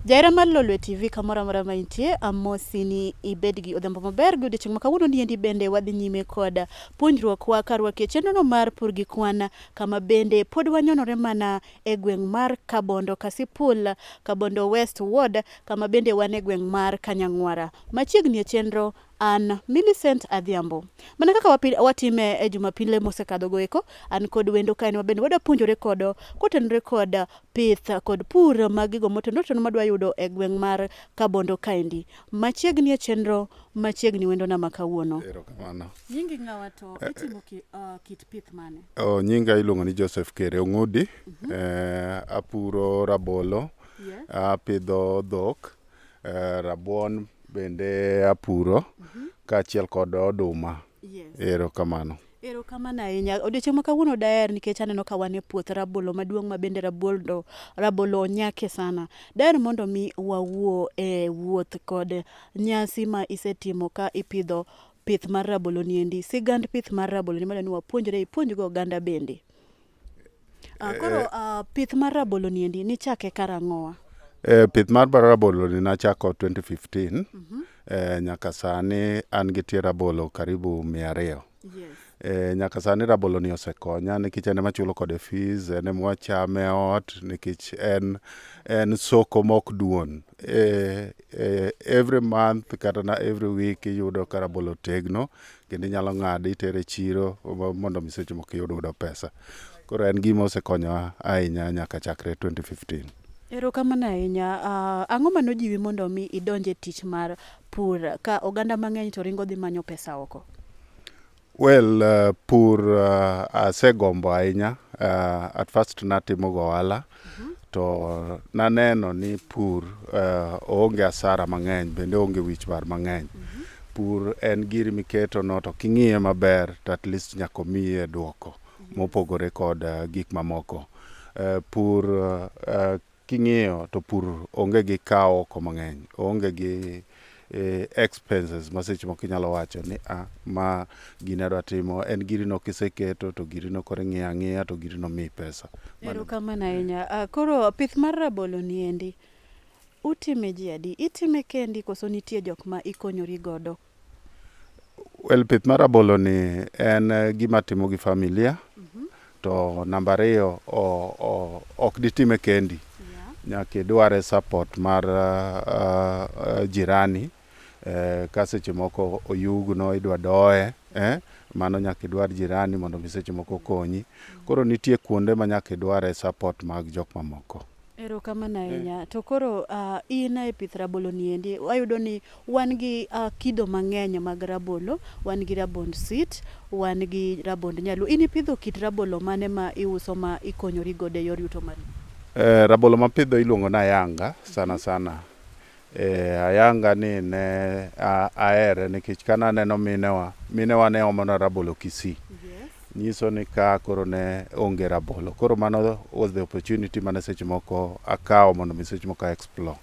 Jahera mar Lolwe TV kamoro amora ma intie, amosi ni ibed gi odhiambo maber gi odiechieng' ma kawuono niendi bende wadhi nyime kod puonjruokwa karwakie chenrono mar pur gi kwan kama bende pod wanyonore mana e gweng' mar Kabondo Kasipul, Kabondo West Ward kama bende wan e gweng' mar Kanyang'wara. Machiegni e chenro an Millicent Adhiambo. Mana kaka watime e jumapile mosekadho go eko, an kod wendo kaen mabende wadwa puonjore kodo kotenore kod pith kod pur mag gigo motenore otenore madwa yudo e gweng' mar Kabondo kaendi. Machiegni e chenro, machiegni wendona ma kawuono. Erokamano. Nyingi ng'awa to itimo kit pith mane? Oh, nyinga iluongo ni Joseph Kere Ong'udi. Apuro rabolo, apidho dhok, rabuon bende apuro kaachiel kod oduma. Erokamano. Erokamano ahinya. Odiochieng' ma kawuono daher nikech aneno ka wan e puoth rabolo maduong' ma bende rabolo onyake sana. Daher mondo mi wawuo e wuoth kod nyasi ma isetimo ka ipidho pith mar rabolo niendi. Sigand pith mar rabolo ni madwa ni wapuonjre ipuonj go oganda bende. Koro pith mar rabolo niendi nichake karang'owa? Pith mar rabolo ni nachako 2015. Nyaka sani an gi tie rabolo karibu 200. Nyaka sani rabolo ni osekonya nikech en ema achulo kode fees, en ema wachame e ot nikech en soko mok duon. Every month kata na every week iyudo ka rabolo tegno kendo inyalo ng'ade itere e chiro mondo mi seche moko iyud godo pesa. Koro en gima osekonyowa ahinya nyaka chakre 2015. Erokamano ahinya. Ang'o mane ojiwi mondo mi idonj e tich mar pur ka oganda mang'eny to ringo dhi manyo pesa oko? Well, pur asegombo ahinya. At first natimo go ohala to naneno ni pur oonge asara mang'eny bende oonge wich bar mang'eny. Pur en giri miketo no to king'iye maber to at least nyaka omiye duoko mopogore kod gik mamoko. Pur king'iyo to pur onge gi kawo oko mang'eny, oonge gi expenses ma seche moko inyalo wacho ni a ma gini adwa timo en girino kiseketo to girino koro ing'iyo ang'iya to girino miyi pesa. Erokamano ahinya. Koro pith mar rabolo niendi utime ji adi? Itime kendi koso nitie jok ma ikonyori godo? Well, pith mar rabolo ni en gima atimo gi familia to namba ariyo ok ditime kendi. Nyaka idware support mar jirani ka seche moko oyugno idwa doye, mano nyaka idwar jirani mondo mi seche moko okonyi. Koro nitie kuonde ma nyaka idware support mag jok mamoko. Erokamano ahinya. To koro in e pith rabolo niendi, wayudo ni wan gi kido mang'eny mag rabolo, wan gi rabond sit, wan gi rabond nyaluo. In ipidho kit rabolo mane ma iuso ma ikonyori godo e yor yuto mari? Rabolo mapidho iluongo ni ayanga sana sana. Ayanga ni ne ahere nikech kane aneno minewa, minewa ne omonwa rabolo Kisii. Nyiso ni ka koro ne onge rabolo. Koro mano was the opportunity mane seche moko akawo mondo mi seche moko a explore.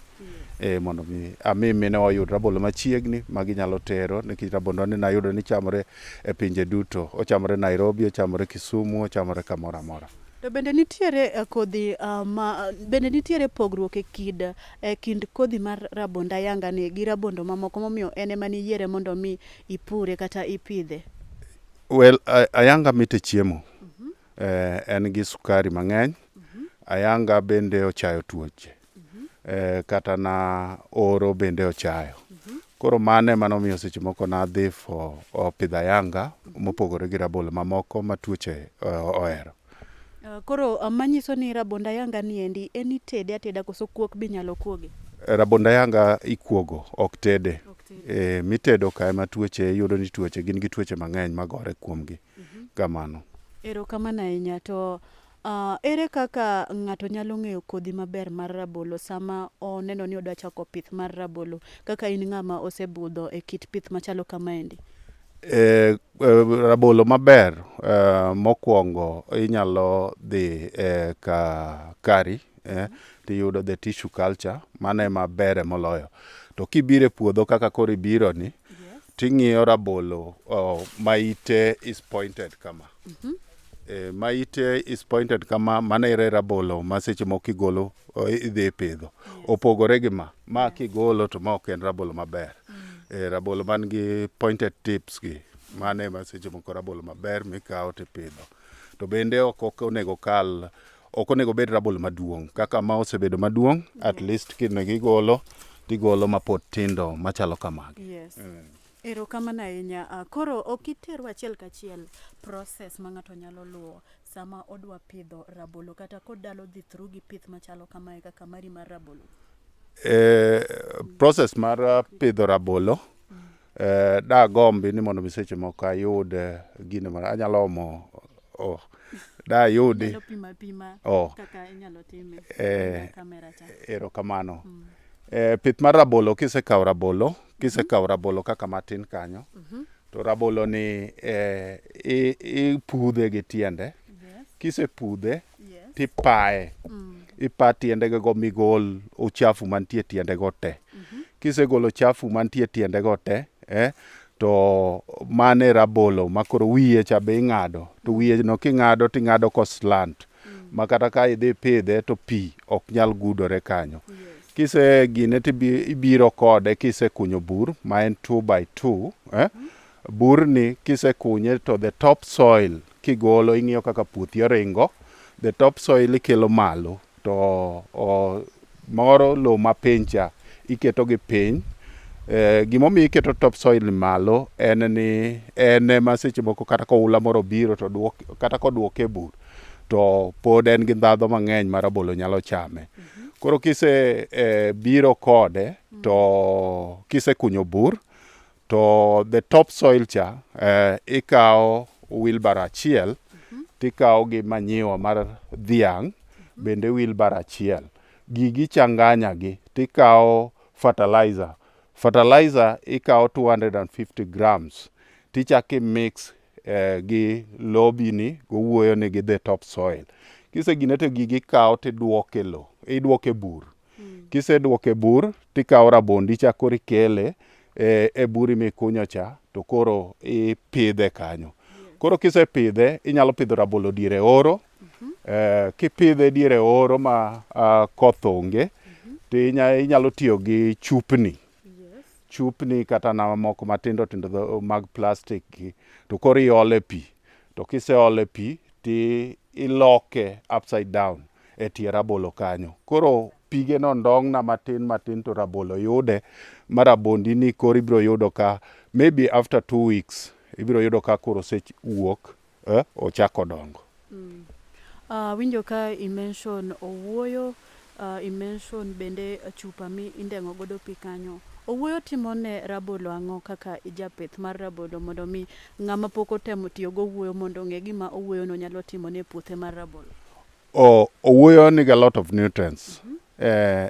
Mondo mi ami minewa oyud rabolo machiegni ma ginyalo tero nikech rabondwa ni nayudo ni chamore e pinje duto. Ochamore Nairobi, ochamore Kisumu, ochamore kamoro amora. To bende nitiere kodhi ma bende nitiere pogruok e kind kodhi mar rabond ayanga ni gi rabondo mamoko momiyo en ema niyiere mondo mi ipure kata ipidhe? Well, ayanga mit e chiemo. En gi sukari mang'eny. Ayanga bende ochayo tuoche. Kata na oro bende ochayo. Koro mano ema nomiyo seche moko nadhi for pidho ayanga mopogore gi rabolo mamoko ma tuoche ohero. Koro manyiso ni rabond ayanga niendi en itede ateda koso kuok be inyalo kuoge? Rabond ayanga ikuogo, ok tede. Mitedo ka ema tuoche iyudo ni tuoche gin gi tuoche mang'eny magore kuomgi. Kamano. Erokamano ahinya. To ere kaka ng'ato nyalo ng'eyo kodhi maber mar rabolo sama oneno ni odwa chako pith mar rabolo kaka in ng'ama osebudho e kit pith machalo kamaendi? Rabolo maber mokwongo inyalo dhi ka kari tiyudo the tissue culture mano ema bere moloyo. To kibiro e puodho kaka koro ibiro ni ting'iyo rabolo ma ite is pointed kama. Ma ite is pointed kama, mano ere rabolo ma seche moko igolo idhi ipidho. Opogore gi ma. Ma kigolo to ma ok en rabolo maber. Rabolo man gi pointed tips gi, mano ema seche moko rabolo maber mikawo tipidho. To bende ok onego kal, ok onego bed rabolo maduong'. Kaka ma osebedo maduong', at least kinego igolo, tigolo mapod tindo machalo kamagi. Yes. Erokamano ahinya. Koro ok iterwa achiel kachiel process ma ng'ato nyalo luwo sama odwa pidho rabolo kata kodalo dhi through gi pith machalo kamae kaka mari mar rabolo. Process mar pidho rabolo, dagombi ni mondo mi seche moko ayud gino ma anyalo omo, oh, dayudi. Inyalo pimo apima Oh. kaka inyalo time e kamera cha. Erokamano. Pith mar rabolo, kisekawo rabolo kaka matin kanyo, to rabolo ni ipudhe gi tiende. Kisepudhe, tipaye. Ipa tiendege go migol uchafu mantie tiende go te. Kisegolo uchafu mantie tiende go te, to mano e rabolo ma koro wiye cha be ing'ado. To wiye no king'ado ting'ado ko slant. Ma kata ka idhi pidhe to pi ok nyal gudore kanyo. Kise gine ibiro kode kisekunyo bur ma en 2 by 2, eh? Burni kisekunye to the top soil kigolo, ing'iyo kaka puothi oringo, the top soil ikelo malo to moro lowo mapiny cha iketo gi piny. Gimomiyo iketo top soil malo en ni en ema seche moko kata ka oula moro obiro to duok, kata koduoke e bur to pod en gi ndhadho mang'eny ma rabolo nyalo chame. Koro kise biro kode to kisekunyo bur to the top soil cha, ikawo wheelbarrow achiel, tikawo gi manyiwa mar dhiang' bende wheelbarrow achiel. Gigi changanya gi tikawo fertilizer. Fertilizer ikawo 250 grams tichako i mix gi lobini gowuoyo ni gi the top soil. Kisegine to gigi ikawo tiduoke lo, iduoke bur. Kiseduoke bur tikawo rabondi ichako koro ikele e buri mikunyo cha to koro ipidhe kanyo. Koro kisepidhe, inyalo pidho rabolo diere oro. Kipidhe diere oro ma koth onge, to inyalo tiyo gi chupni. Chupni kata na moko matindo tindo mag plastic gi, to koro iole pi. To kiseole pi ti iloke upside down e tie rabolo kanyo. Koro pige no ndong'na matin matin to rabolo yude ma rabondi ni koro ibiro yudo ka maybe after 2 weeks ibiro yudo ka koro osewuok, ochako dongo. Winjo ka i mention owuoyo, i mention bende chupa mi indeng'o godo pi kanyo. Owuoyo timo ne rabolo ang'o kaka ijapith mar rabolo, mondo mi ng'ama pok otemo tiyo gowuoyo mondo ong'e gima owuoyo no nyalo timo ne puothe mar rabolo? Owuoyo nigi a lot of nutrients.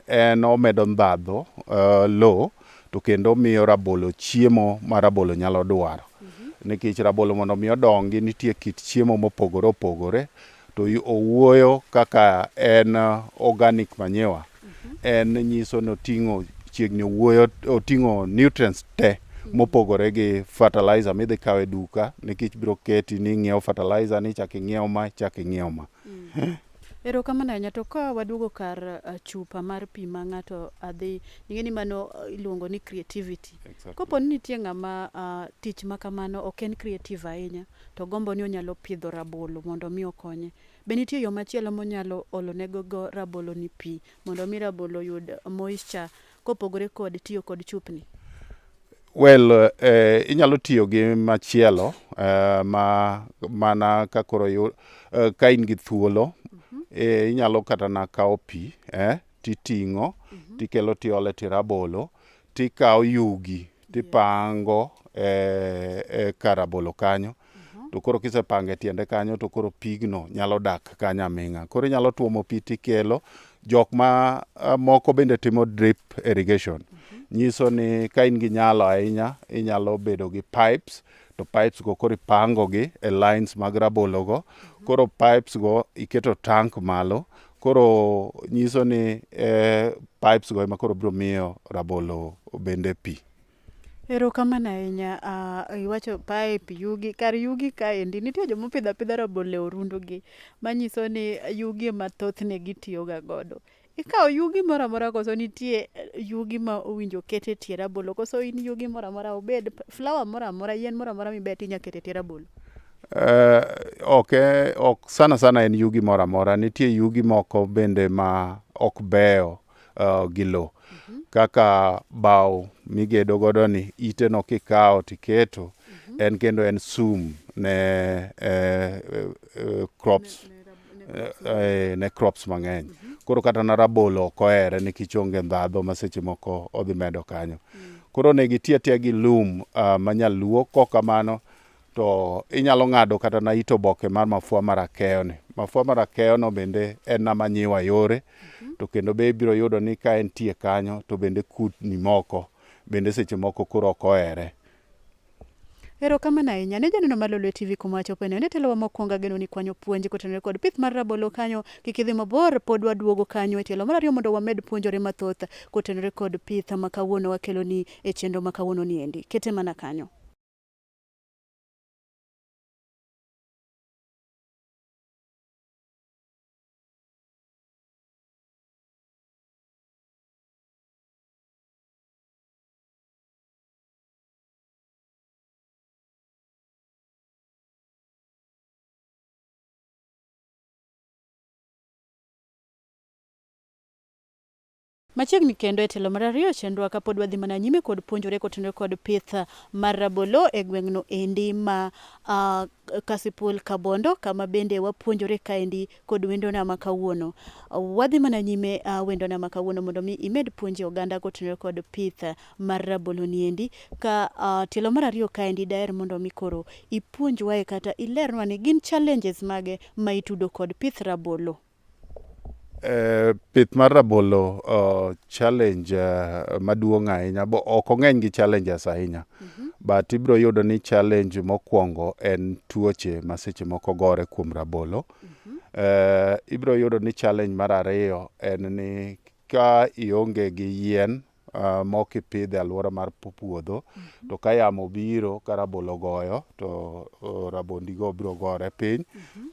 En omedo ndhadho lowo to kendo omiyo rabolo chiemo ma rabolo nyalo dwaro. Nikech rabolo mondo mi odongi nitie kit chiemo mopogore opogore, to owuoyo kaka en organic manure, en nyiso ni oting'o chiegni owuoyo oting'o nutrients te mopogore gi fertilizer midhi kawo e duka, nikech biro keti ni ing'iewo fertilizer ni ichako ing'iewo ma, ichako ing'iewo ma. Erokamano ahinya. To ka waduogo kar chupa mar pi ma ng'ato adhi, ing'e ni mano iluongo ni creativity. Kapo ni nitie ng'ama tich ma kamano ok en creative ahinya to gombo ni onyalo pidho rabolo mondo mi okonye. Be nitie yo machielo monyalo olonego go rabolo ni pi mondo mi rabolo oyud moisture kopogore kod tiyo kod chupni? Well, inyalo tiyo gi machielo ma mana ka koro ka in gi thuolo, inyalo kata na kawo pi titing'o tikelo tiole tie rabolo, tikawo yugi tipango e kar rabolo kanyo. To koro kisepango e tiende kanyo to koro pigno nyalo dak kanyo aming'a. Koro inyalo tuomo pi tikelo. Jok ma moko bende timo drip irrigation. Nyiso ni ka in gi nyalo ahinya, inyalo bedo gi pipes, to pipes go koro ipango gi e lines mag rabolo go. Koro pipes go iketo tank malo. Koro nyiso ni pipes go ema koro biro miyo rabolo bende pi. Erokamano ahinya. Iwacho pipe, yugi, kar yugi kaendi nitie joma opidho apidha rabolo e orundu gi manyiso ni yugi ema thothne gitiyo ga godo. Ikawo yugi moro amora koso nitie yugi ma owinjo ket e tie rabolo koso in yugi moro amora obed flower moro amora yien moro amora mibeto inya keto e tie rabolo? Ok, ok sana sana en yugi moro amora. Nitie yugi moko bende ma ok beyo gi lo. Kaka bao migedo godo ni, ite no kikawo tiketo, en kendo en sum ne crops ne crops mang'eny. Koro kata na rabolo ok ohere nikech onge ndhadho ma seche moko odhi medo kanyo. Koro onego iti atiya gi lum ma nyaluo, kok kamano to inyalo ng'ado kata na it oboke mar mafua mar akeyo ni. Mafua mar akeyo no bende en na manyiwa yore, to kendo be ibiro yudo ni ka entie kanyo to bende kudni moko bende seche moko koro ok ohere. Erokamano ahinya ne janeno mar Lolwe TV kuma wachopo ne tielo mokwongo ageno ni kwanyo puonj kotenore kod pith mar rabolo kanyo kik idhi mabor pod waduogo kanyo e tielo mar ariyo mondo wamed puonjore mathoth kotenore kod pith ma kawuono wakeloni e chenro ma kawuono ni endi. Kete mana kanyo. Machiegni kendo e tielo mar ariyo chenrowa kapod wadhi mana nyime kod puonjore kotenore kod pith mar rabolo e gweng'no endi ma Kasipul Kabondo kama bende wapuonjore kaendi kod wendona ma kawuono. Wadhi mana nyime wendona ma kawuono mondo mi imed puonje oganda kotenore kod pith mar rabolo niendi ka tielo mar ariyo kaendi daher mondo mi koro ipuonjwae kata ilernwa ni gin challenges mage ma itudo kod pith rabolo. Pith mar rabolo challenge maduong' ahinya, ok ong'eny gi challenges ahinya. But ibiro yudo ni challenge mokwongo en tuoche ma seche moko gore kuom rabolo. Ibiro yudo ni challenge mar ariyo en ni ka ionge gi yien mok ipidho e alwora mar puodho, to ka yamo obiro ka rabolo ogoyo, to rabondigo biro gore piny.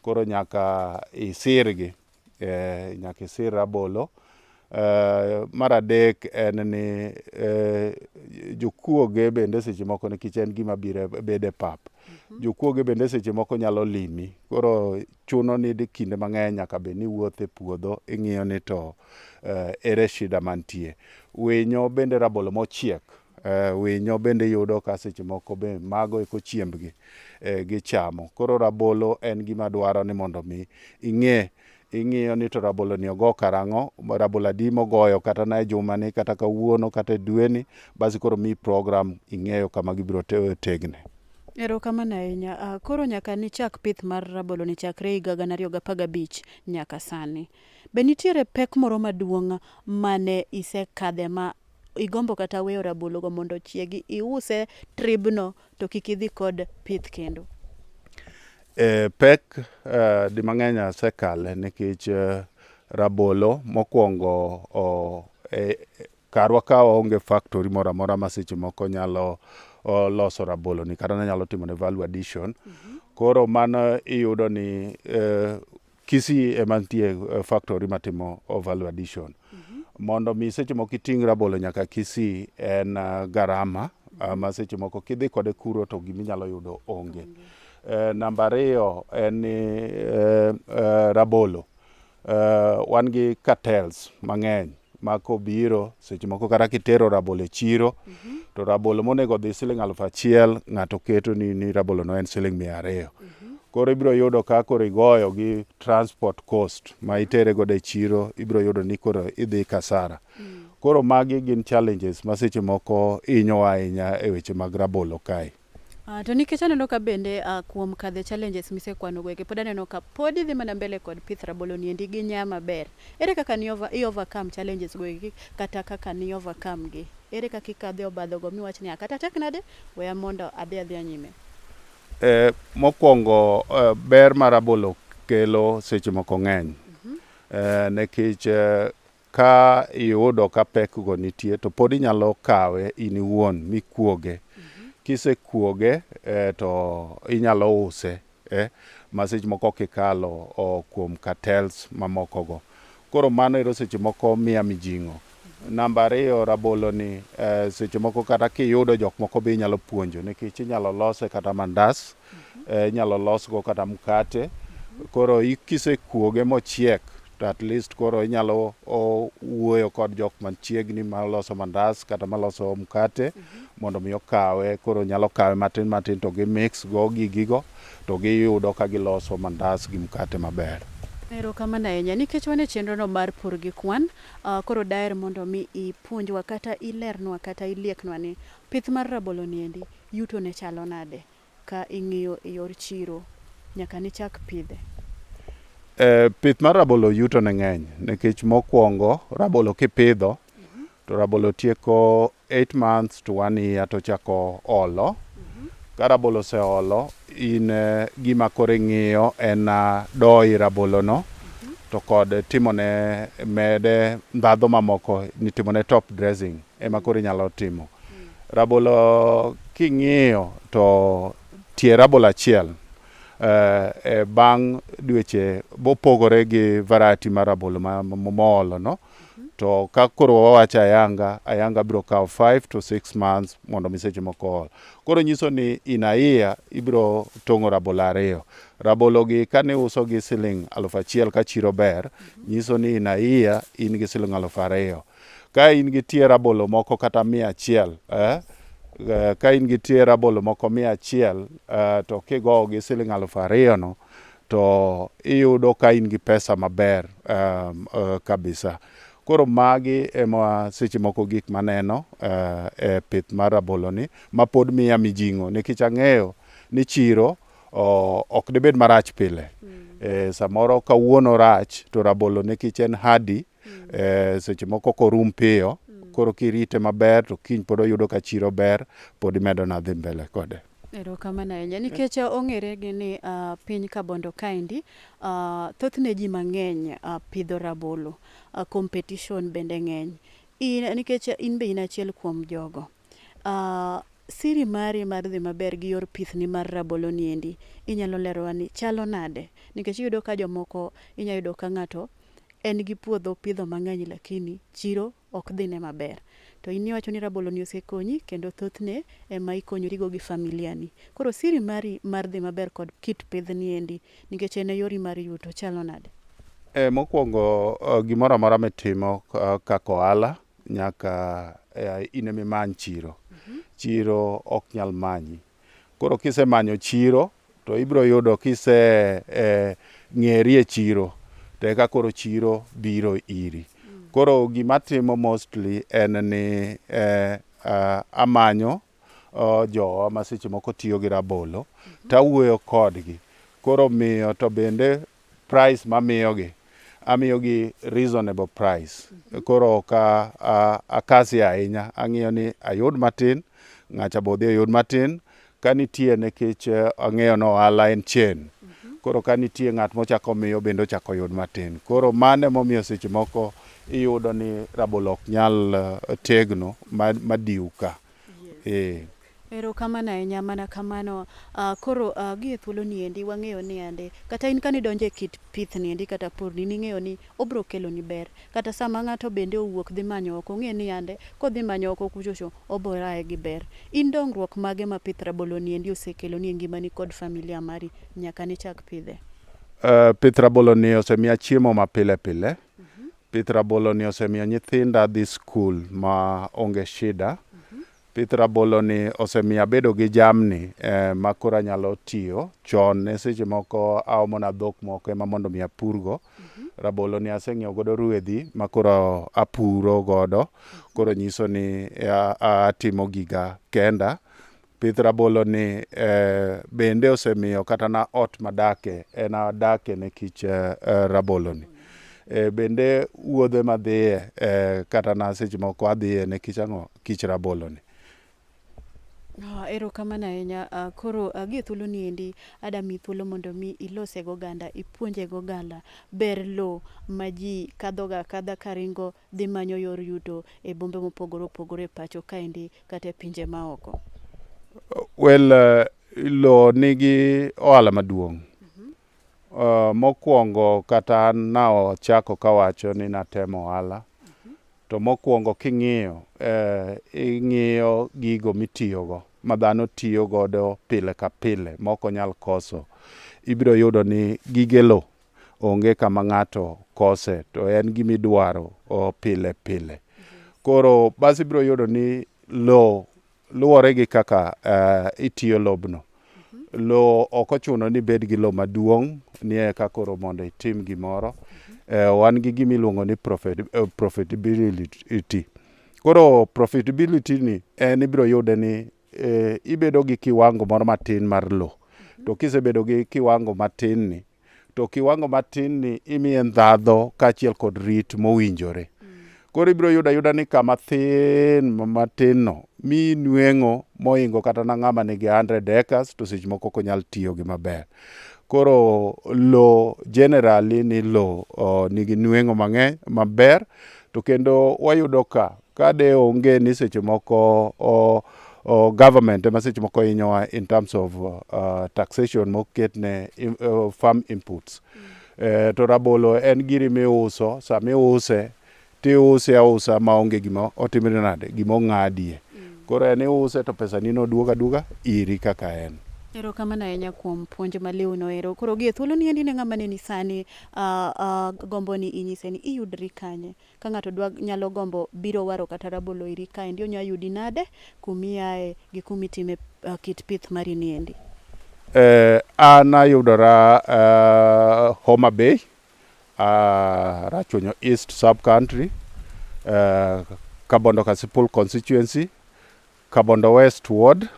Koro nyaka isirgi, nyaka isir rabolo. Mar adek en ni jokuoge bende seche moko nikech en gima biro bedo e pap. Jokuoge bende seche moko nyalo limi. Koro chuno ni kinde mang'eny nyaka bed ni iwuotho e puodho ing'iyo ni to ere shida mantie. Winyo bende rabolo mochiek, winyo bende iyudo ka seche moko be mago eko chiembgi gichamo. Koro rabolo en gima dwaro ni mondo mi ing'e ing'iyo ni to rabolo ni ogo karang'o, rabolo adi mogoyo kata na e jumani, kata kawuono, kata e dweni, basi koro miyi program ing'eyo kama gibiro tegne. Erokamano ahinya. Koro nyaka nichak pith mar rabolo ni chakre higa 2015 nyaka sani. Be nitiere pek moro maduong' mane isekadhe ma igombo kata weyo rabolo go mondo ochiegi iuse tribno to kik idhi kod pith kendo? Pek di mang'eny asekale nikech rabolo mokwongo karwa ka waonge factory moro amora ma seche moko nyalo loso rabolo ni kata nyalo timo ne value addition. Koro mano iyudo ni Kisii ema nitie factory matimo value addition. Mondo mi seche moko iting' rabolo nyaka Kisii en garama ma seche moko kidhi kode kuro to giminyalo yudo onge. Namba ariyo en ni rabolo wan gi cartels mang'eny ma kobiro seche moko kata kitero rabolo e chiro to rabolo monego odhi siling 1000 ng'ato keto ni rabolo no en siling 200. Koro ibiro yudo ka koro igoyo gi transport cost ma itere godo e chiro ibiro yudo ni koro idhi kasara. Koro magi gin challenges ma seche moko hinyowa ahinya e weche mag rabolo kae. To nikech aneno ka bende kuom kadhe challenges misekwano go eki pod aneno ka pod idhi mana mbele kod pith rabolo ni endi gi nya maber. Ere kaka ni i overcome challenges go eki kata kaka ni overcome gi? Ere kaka ikadhe obadho go miwach ni kata tek nade weya mondo adhi adhiya nyime? Mokwongo ber ma rabolo kelo seche moko ng'eny. Nikech Ka iyudo ka pek go nitie to pod inyalo kawe in iwuon mikuoge. Kisekuoge to inyalo use ma seche moko ok ikalo kuom cartels mamoko go. Koro mano ero seche moko miya mijing'o. Namba ariyo, rabolo ni seche moko kata kiyudo jok moko be inyalo puonjo nikech inyalo lose kata mandas, inyalo losgo kata mkate. Koro kisekuoge mochiek to at least koro inyalo wuoyo kod jok machiegni maloso mandas kata maloso mkate mondo mi okawe. Koro nyalo kawe matin matin to gi mix go gigigo to giyudo ka giloso mandas gi mkate maber. Erokamano ahinya. Nikech wan e chenro no mar pur gi kwan, koro daher mondo mi ipuonjwa kata ilernwa kata ilieknwa ni pith mar rabolo ni endi yuto ne chalo nade ka ing'iyo e yor chiro nyaka nichak pidhe? Pith mar rabolo yuto ne ng'eny nikech mokwongo rabolo kipidho to rabolo tieko 8 months to 1 year to chako olo. Ka rabolo oseolo, in gima koro ing'iyo en doyo rabolo no to kod timone mede ndhadhu mamoko nitimone top dressing ema koro inyalo timo. Rabolo king'iyo to tie rabolo achiel bang' dweche mopogore gi variety mar rabolo moolo no, to ka koro wawacho ayanga, ayanga biro kawo 5 to 6 months mondo mi seche moko ol. Koro nyiso ni in a year ibiro tong'o rabolo ariyo. Rabolo gi kane iuso gi siling 1000 ka chiro ber, nyiso ni in a year in gi siling 2000. Ka in gi tie rabolo moko kata 100, ka in gi tie rabolo moko 100, to kigowo gi siling 2000 no, to iyudo ka in gi pesa maber kabisa. Koro magi ema seche moko gik maneno e pith mar rabolo ni ma pod miya mijing'o nikech ang'eyo ni chiro ok dibed marach pile. Samoro kawuono rach to rabolo nikech en hardy, seche moko korum piyo, koro kirite maber to kiny pod oyudo ka chiro ber, pod imedo na dhi mbele kode. Erokamano ahinya. Nikech ong'ere gi ni piny Kabondo kaendi, thothne ji mang'eny pidho rabolo, competition bende ng'eny. In, nikech in be in achiel kuom jogo. Siri mari mar dhi maber gi yor pithni mar rabolo ni endi, inyalo lerowa ni chalo nade? Nikech iyudo ka jomoko, inya yudo ka ng'ato en gi puodho opidho mang'eny lakini chiro ok dhine maber. To in iwacho ni rabolo ni osekonyi kendo thothne ema ikonyorigo gi familia ni. Koro siri mari mar dhi maber kod kit pidhni endi nikech en e yori mar yuto chalo nade? Mokwongo gimoro amora mitimo kaka ohala nyaka in ema imany chiro. Chiro ok nyal manyi. Koro kisemanyo chiro to ibiro yudo kise ng'eri e chiro to eka koro chiro biro iri. Koro gima atimo mostly en ni amanyo jowa ma seche moko tiyo gi rabolo tawuoyo kodgi. Koro miyo to bende price mamiyogi, amiyogi reasonable price. Koro ok akasi ahinya, ang'iyo ni ayud matin, ng'acha be odhi oyud matin. Ka nitie nikech ang'eyo ni ohala en chain. Koro ka nitie ng'at mochako miyo bende ochako oyud matin. Koro mano emomiyo seche moko iyudo ni rabolo ok nyal tegno madiw ka. Erokamano ahinya mana kamano. Koro gi e thuolo ni endi wang'eyo ni ande kata in kane idonjo e kit pith ni endi kata pur ni ning'eyo ni obro kelo ni ber. Kata sama ng'ato bende owuok dhi manyo oko ong'e ni ande kodhi manyo oko kuchocho obo rae gi ber. In dongruok mage ma pith rabolo ni endi osekelo ni e ngimani kod familia mari nyaka nichak pidhe? Pith rabolo ni osemiya chiemo ma pile pile. Pith rabolo ni osemiyo nyithinda dhi skul ma onge shida. Pith rabolo ni osemiyo abedo gi jamni ma koro anyalo tiyo. Chon ne seche moko aomo na dhok moko ema mondo mi apurgo. Rabolo ni aseng'iewo godo rwedhi ma koro apuro godo. Koro nyiso ni atimo giga kenda. Pith rabolo ni bende osemiyo kata na ot madake en adake nikech rabolo ni. Bende wuodhe madhiye kata na seche moko adhiye nikech ang'o? Kich rabolo ni. Ah, erokamano ahinya. Ah, koro ah, gie thuolo ni endi ada miyi thuolo mondo mi ilose goganda, ipuonje goganda ber lo ma ji kadhoga akadha karingo dhi manyo yor yuto e bombe mopogore opogore e pacho kaendi kata e pinje maoko. Well, lo nigi ohala maduong'. Mokwongo kata an nachako kawacho ni natemo ohala, to mokwongo king'iyo, ing'iyo gigo mitiyogo ma dhano tiyo godo pile ka pile mok onyal koso. Ibiro yudo ni gige lo onge kama ng'ato kose to en gimidwaro pile pile. Koro bas ibiro yudo ni lo luwore gi kaka itiyo lobno. Lo ok ochuno ni ibed gi lo maduong' ni eka koro mondo itim gimoro. Wan gi gima iluongo ni profitability. Koro profitability ni en ibiro yude ni ibedo gi kiwango moro matin mar lo. To kisebedo gi kiwango matin ni, to kiwango matin ni imiye ndhadho kaachiel kod rit mowinjore. Koro ibiro yudo ayuda ni kama thin matin no miyi nweng'o mohingo kata na ng'ama nigi 100 acres to seche moko ok onyal tiyo gi maber. Koro lo generally ni lo nigi nweng'o mang'eny maber to kendo wayudo ka ka de onge ni seche moko government ema seche moko hinyowa in terms of taxation moket ne farm inputs. To rabolo en giri miuso, sama iuse tiuse ausa maonge gima otimre nade, gima ong'adie. Koro en iuse to pesa ni no duogo aduoga iri kaka en. Erokamano ahinya kuom puonj maliw no ero. Koro gie thuolo ni endi ne ng'ama neni sani gombo ni inyise ni iyudri kanye. Ka ng'ato dwa nyalo gombo biro waro kata rabolo iri kaendi onya yudi nade, kumiaye gi kumitime kit pith mari ni endi. An ayudora Homa Bay, Rachuonyo East sub-country, Kabondo Kasipul constituency, Kabondo West ward,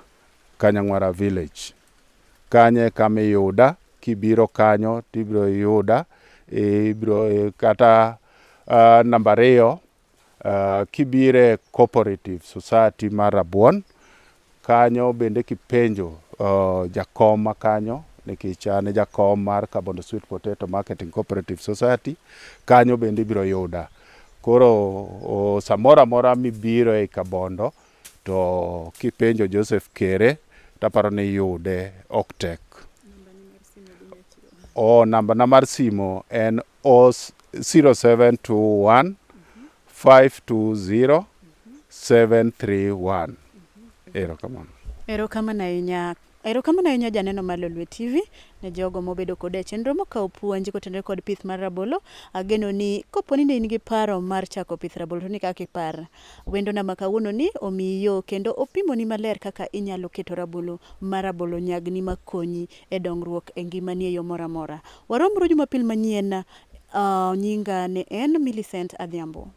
Kanyang'wara village. Kanyo e kama iyuda, kibiro kanyo tibiro yuda, ibiro kata namba ariyo kibiro e cooperative society mar Rabuon, kanyo bende kipenjo jakom ma kanyo nikech an e jakom mar Kabondo Sweet Potato Marketing Cooperative Society, kanyo bende ibiro yuda. Koro samoro amora mibiro ei Kabondo to kipenjo Joseph Kere taparo ni iyude ok tek. Oh, namba na mar simo en 0721 520 731. Erokamano. Erokamano ahinya. Erokamano ahinya janeno mar Lolwe TV ne jogo mobedo koda e chenro mokawo puonj kotenore kod pith mar rabolo. Ageno ni kopo ni ne in gi paro mar chako pith rabolo to ni kaka ipar. Wendona ma kawuono ni omiyi yo kendo opimoni maler kaka inyalo keto rabolo ma rabolo nyagni makonyi e dongruok e ngimani e yo moro amora. Waromuru Jumapil manyien. Nyinga ne en Millicent Adhiambo.